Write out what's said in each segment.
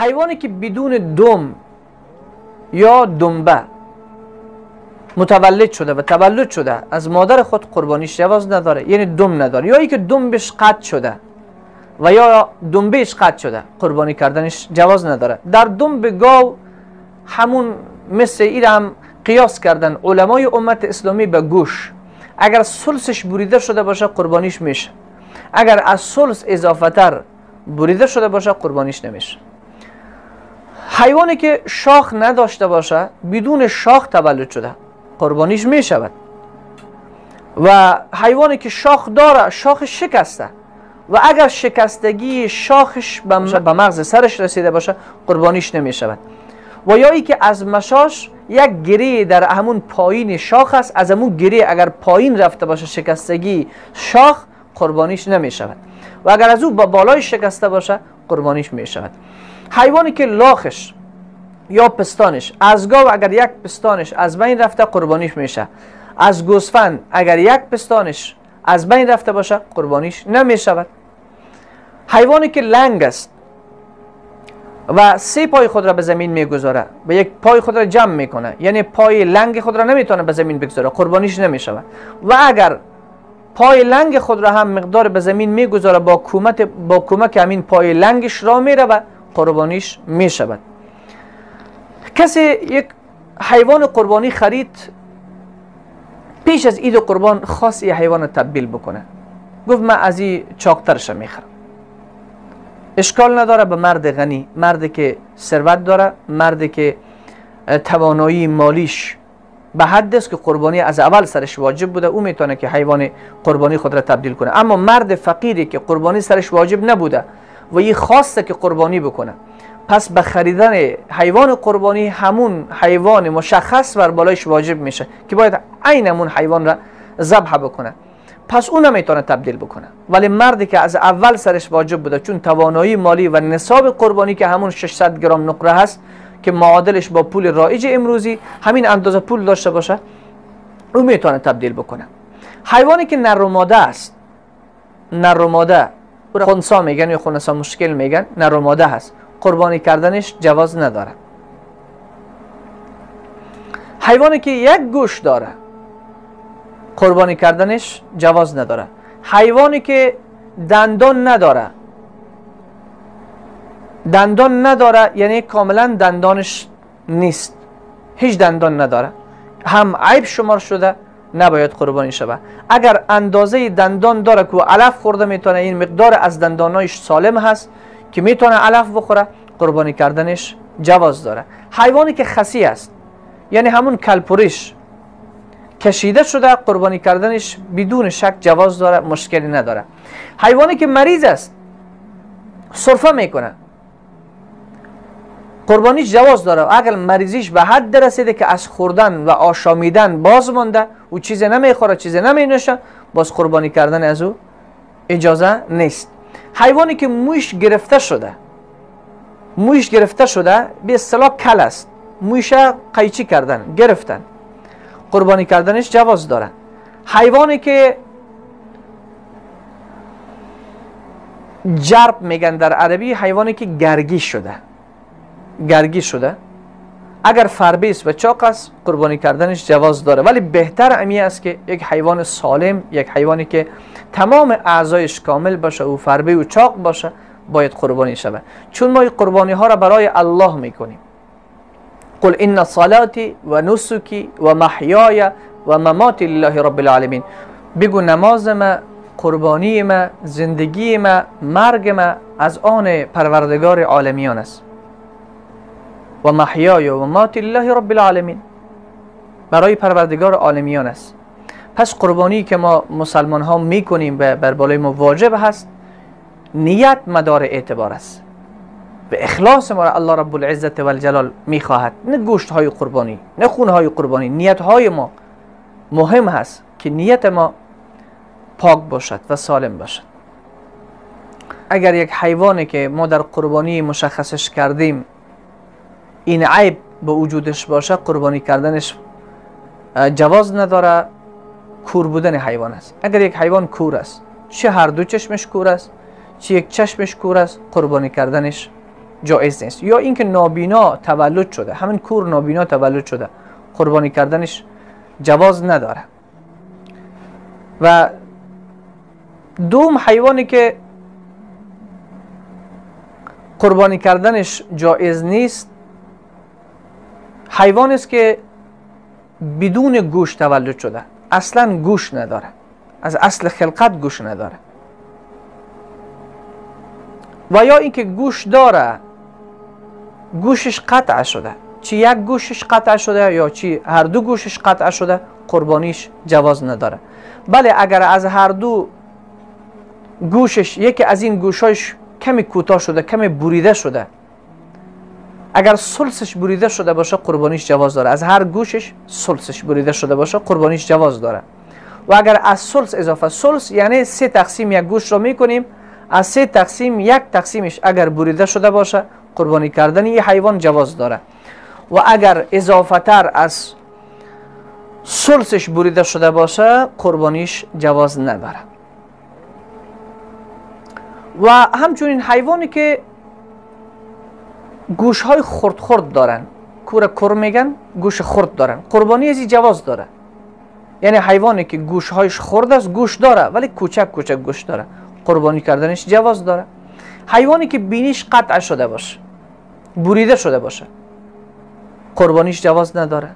حیوانی که بدون دم یا دنبه متولد شده و تولد شده از مادر خود، قربانیش جواز نداره، یعنی دم نداره، یا اینکه دمبش قطع شده و یا دنبهش قطع شده، قربانی کردنش جواز نداره. در دنب گاو همون مثل این هم قیاس کردن علمای امت اسلامی به گوش، اگر ثلثش بریده شده باشه قربانیش میشه، اگر از ثلث اضافه تر بریده شده باشه قربانیش نمیشه. حیوانی که شاخ نداشته باشه، بدون شاخ تولد شده، قربانیش میشود. و حیوانی که شاخ داره، شاخش شکسته و اگر شکستگی شاخش به مغز سرش رسیده باشه قربانیش نمیشود. و یا ای که از مشاش یک گره در همون پایین شاخ است، از همون گره اگر پایین رفته باشه شکستگی شاخ، قربانیش نمیشود. و اگر از او با بالای شکسته باشه قربانیش میشود. حیوانی که لاخش یا پستانش از گاو اگر یک پستانش از بین رفته قربانیش میشه، از گوسفند اگر یک پستانش از بین رفته باشه قربانیش نمیشود. حیوانی که لنگ است و سه پای خود را به زمین میگذاره و یک پای خود را جمع میکنه، یعنی پای لنگ خود را نمیتونه به زمین بگذاره، قربانیش نمیشود. و اگر پای لنگ خود را هم مقدار به زمین میگذاره، با کمک همین پای لنگش را میره و قربانیش میشود. کسی یک حیوان قربانی خرید، پیش از عید قربان خواست این حیوان تبدیل بکنه، گفت من از این چاقترش میخرم، اشکال نداره. به مرد غنی، مردی که ثروت داره، مردی که توانایی مالیش به حد است که قربانی از اول سرش واجب بوده، او میتونه که حیوان قربانی خود را تبدیل کنه. اما مرد فقیری که قربانی سرش واجب نبوده و این خواسته که قربانی بکنه، پس به خریدن حیوان قربانی همون حیوان مشخص بر بالایش واجب میشه که باید عین همون حیوان را ذبح بکنه، پس اون نمیتونه تبدیل بکنه. ولی مردی که از اول سرش واجب بوده، چون توانایی مالی و نصاب قربانی که همون 600 گرم نقره هست که معادلش با پول رایج امروزی همین اندازه پول داشته باشه، او میتونه تبدیل بکنه. حیوانی که نر و ماده است، نر و ماده خنثی میگن یا خنثی مشکل میگن، نر و ماده هست، قربانی کردنش جواز نداره. حیوانی که یک گوش داره قربانی کردنش جواز نداره. حیوانی که دندان نداره، دندان نداره یعنی کاملا دندانش نیست، هیچ دندان نداره، هم عیب شمار شده، نباید قربانی شود. اگر اندازه دندان داره که علف خورده میتونه، این مقدار از دندانایش سالم هست که میتونه علف بخوره، قربانی کردنش جواز داره. حیوانی که خسی است، یعنی همون کلپوریش کشیده شده، قربانی کردنش بدون شک جواز داره، مشکلی نداره. حیوانی که مریض است، سرفه میکنه، قربانیش جواز داره. اگر مریضیش به حد رسیده که از خوردن و آشامیدن باز مانده، او چیزی نمیخوره، چیزی نمینوشه، باز قربانی کردن از او اجازه نیست. حیوانی که مویش گرفته شده، مویش گرفته شده به اصطلاح کل است، مویش قیچی کردن، گرفتن، قربانی کردنش جواز داره. حیوانی که جرب میگن در عربی، حیوانی که گرگی شده، گرگی شده، اگر فربیس و چاق است قربانی کردنش جواز داره. ولی بهتر امی است که یک حیوان سالم، یک حیوانی که تمام اعضایش کامل باشه و فربه و چاق باشه، باید قربانی شود. چون ما این قربانی ها را برای الله میکنیم. قل ان صلاتی و نسکی و محیای و مماتی لله رب العالمین. بگو نماز ما، قربانی ما، زندگی ما، مرگ ما از آن پروردگار عالمیان است. و محیای و مماتی لله رب العالمین، برای پروردگار عالمیان است. پس قربانی که ما مسلمان ها میکنیم و بر بالای ما واجب هست، نیت مدار اعتبار است و اخلاص ما را الله رب العزت و الجلال میخواهد، نه گوشت های قربانی، نه خون های قربانی. نیت های ما مهم هست که نیت ما پاک باشد و سالم باشد. اگر یک حیوانی که ما در قربانی مشخصش کردیم این عیب به وجودش باشه، قربانی کردنش جواز نداره. کور بودن حیوان است. اگر یک حیوان کور است، چه هر دو چشمش کور است، چه یک چشمش کور است، قربانی کردنش جایز نیست. یا اینکه نابینا تولد شده، همین کور نابینا تولد شده، قربانی کردنش جواز نداره. و دوم حیوانی که قربانی کردنش جایز نیست، حیوان است که بدون گوش تولد شده، اصلا گوش نداره، از اصل خلقت گوش نداره. و یا اینکه گوش داره، گوشش قطع شده، چی یک گوشش قطع شده یا چی هر دو گوشش قطع شده، قربانیش جواز نداره. بله اگر از هر دو گوشش یکی از این گوشایش کمی کوتاه شده، کمی بریده شده، اگر ثلثش بریده شده باشه قربانیش جواز داره. از هر گوشش ثلثش بریده شده باشه قربانیش جواز داره. و اگر از ثلث اضافه، ثلث یعنی 3 تقسیم یک گوش رو میکنیم، از 3 تقسیم 1 تقسیمش اگر بریده شده باشه قربانی کردن این حیوان جواز داره. و اگر اضافه تر از ثلثش بریده شده باشه قربانیش جواز نداره. و همچنین حیوانی که گوش های خرد خرد دارن، کور کور میگن، گوش خرد دارن، قربانی ازی جواز داره. یعنی حیوانی که گوش هایش خرد است، گوش داره ولی کوچک کوچک گوش داره، قربانی کردنش جواز داره. حیوانی که بینیش قطع شده باشه، بریده شده باشه، قربانیش جواز نداره.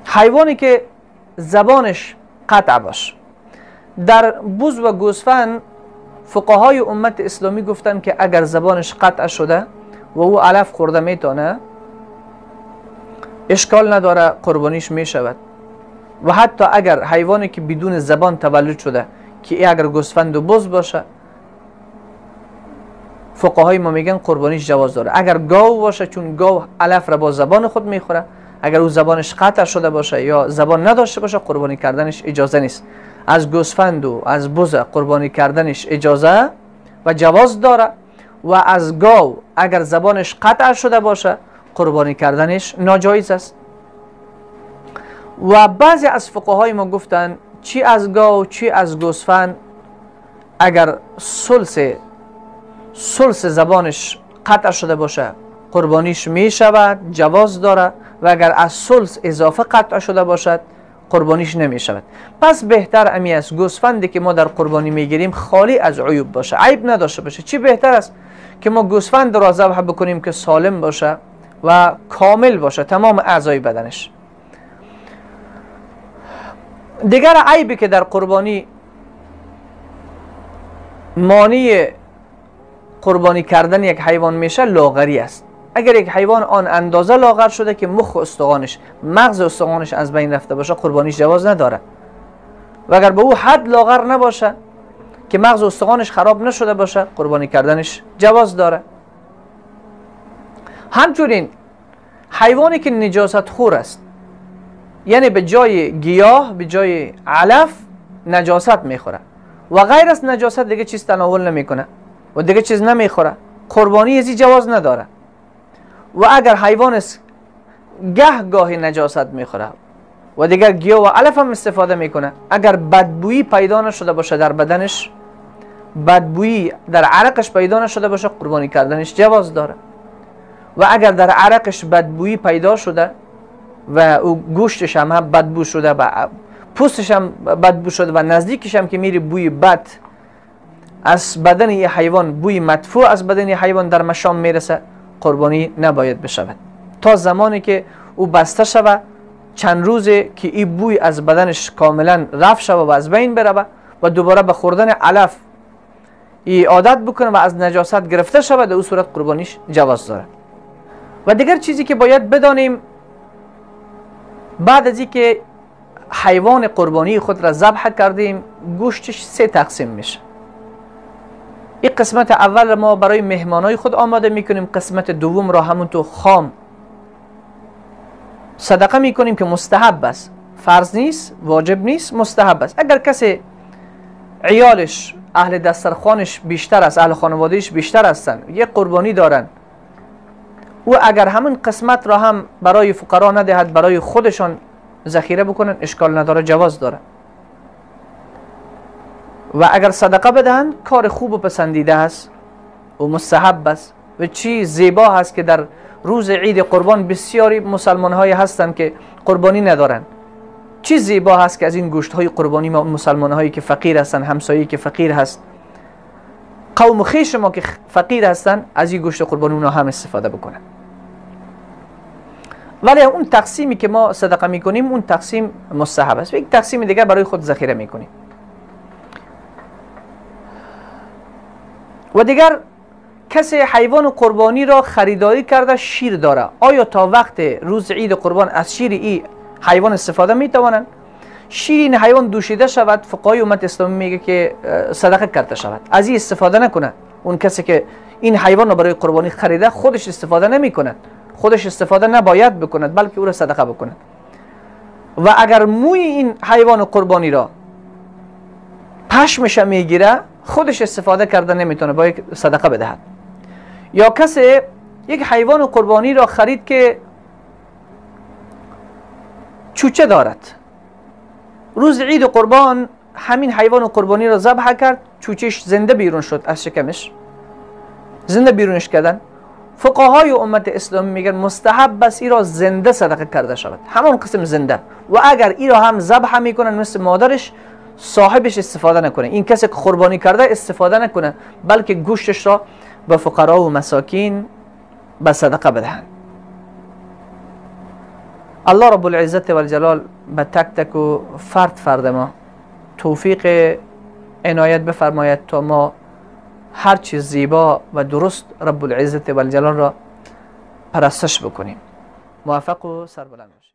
حیوانی که زبانش قطع باشه، در بز و گوسفند فقهای امت اسلامی گفتن که اگر زبانش قطع شده و او علف خورده میتونه، اشکال نداره، قربانیش میشود. و حتی اگر حیوانی که بدون زبان تولد شده، که اگر گوسفند و بز باشه، فقهای ما میگن قربانیش جواز داره. اگر گاو باشه، چون گاو علف را با زبان خود میخوره، اگر او زبانش قطع شده باشه یا زبان نداشته باشه، قربانی کردنش اجازه نیست. از گوسفند و از بز قربانی کردنش اجازه و جواز داره، و از گاو اگر زبانش قطع شده باشه قربانی کردنش ناجایز است. و بعضی از فقهای ما گفتن چی از گاو چی از گوسفند اگر ثلث زبانش قطع شده باشه قربانیش می شود، جواز داره، و اگر از ثلث اضافه قطع شده باشد قربانیش نمی شود. پس بهتر امی است گوسفندی که ما در قربانی میگیریم خالی از عیوب باشه، عیب نداشته باشه. چی بهتر است که ما گوسفند را ذبح بکنیم که سالم باشه و کامل باشه تمام اعضای بدنش. دیگر عیبی که در قربانی مانع قربانی کردن یک حیوان میشه لاغری است. اگر یک حیوان آن اندازه لاغر شده که مخ استخوانش، مغز استخوانش از بین رفته باشه، قربانیش جواز نداره. و اگر به او حد لاغر نباشه که مغز استخوانش خراب نشده باشه، قربانی کردنش جواز داره. همچنین حیوانی که نجاست خور است، یعنی به جای گیاه، به جای علف نجاست میخوره و غیر از نجاست دیگه چیز تناول نمیکنه و دیگه چیز نمیخوره، قربانی ازی جواز نداره. و اگر حیوان گه گاهی نجاست میخوره و دیگر گیاه و علف هم استفاده میکنه، اگر بدبویی پیدا نشده باشه در بدنش، بدبویی در عرقش پیدا نشده باشه، قربانی کردنش جواز داره. و اگر در عرقش بدبویی پیدا شده و او گوشتش هم بدبو شده و پوستش هم بدبو شده و نزدیکش هم که میری بوی بد از بدن یه حیوان، بوی مدفوع از بدن یه حیوان در مشام میرسه، قربانی نباید بشود تا زمانی که او بسته شود، چند روزه که این بوی از بدنش کاملا رفع شود و از بین بره و دوباره به خوردن علف ای عادت بکنه و از نجاست گرفته شود، در او صورت قربانیش جواز داره. و دیگر چیزی که باید بدانیم، بعد از اینکه حیوان قربانی خود را ذبح کردیم، گوشتش 3 تقسیم میشه. این قسمت اول ما برای مهمانای خود آماده میکنیم، قسمت دوم را همون تو خام صدقه میکنیم که مستحب است، فرض نیست، واجب نیست، مستحب است. اگر کسی عیالش، اهل دسترخوانش بیشتر است، اهل خانوادهش بیشتر هستن، یک قربانی دارن، او اگر همون قسمت را هم برای فقرا ندهد، برای خودشان ذخیره بکنن، اشکال نداره، جواز داره. و اگر صدقه بدهند کار خوب و پسندیده است. و مستحب است و چی زیبا هست که در روز عید قربان بسیاری مسلمان های هستند که قربانی ندارند. چی زیبا هست که از این گوشت های قربانی ما مسلمان هایی که فقیر هستند، همسایه‌ای که فقیر هست، قوم خویش ما که فقیر هستند، از این گوشت قربانی اونا هم استفاده بکنن. ولی اون تقسیمی که ما صدقه میکنیم اون تقسیم مستحب است و یک تقسیم دیگر برای خود ذخیره میکنیم. و دیگر کسی حیوان قربانی را خریداری کرده شیر داره، آیا تا وقت روز عید قربان از شیر ای حیوان استفاده میتوانند؟ شیر این حیوان دوشیده شود، فقهای امت اسلامی میگه که صدقه کرده شود، از این استفاده نکنه. اون کسی که این حیوان را برای قربانی خریده خودش استفاده نمیکند، خودش استفاده نباید بکند، بلکه او را صدقه بکند. و اگر موی این حیوان قربانی را پشمش میگیره، خودش استفاده کرده نمیتونه، باید صدقه بدهد. یا کسی یک حیوان قربانی را خرید که چوچه دارد، روز عید قربان همین حیوان قربانی را ذبح کرد، چوچهش زنده بیرون شد از شکمش، زنده بیرونش کردن. فقهای امت اسلامی میگن مستحب بس ای را زنده صدقه کرده شود، همان قسم زنده. و اگر ای را هم ذبح میکنن مثل مادرش، صاحبش استفاده نکنه، این کسی که قربانی کرده استفاده نکنه، بلکه گوشتش را به فقرا و مساکین به صدقه بدهند. الله رب العزت و الجلال به تک تک و فرد فرد ما توفیق عنایت بفرماید تا ما هر چیز زیبا و درست رب العزت و الجلال را پرستش بکنیم. موفق و سربلند باشید.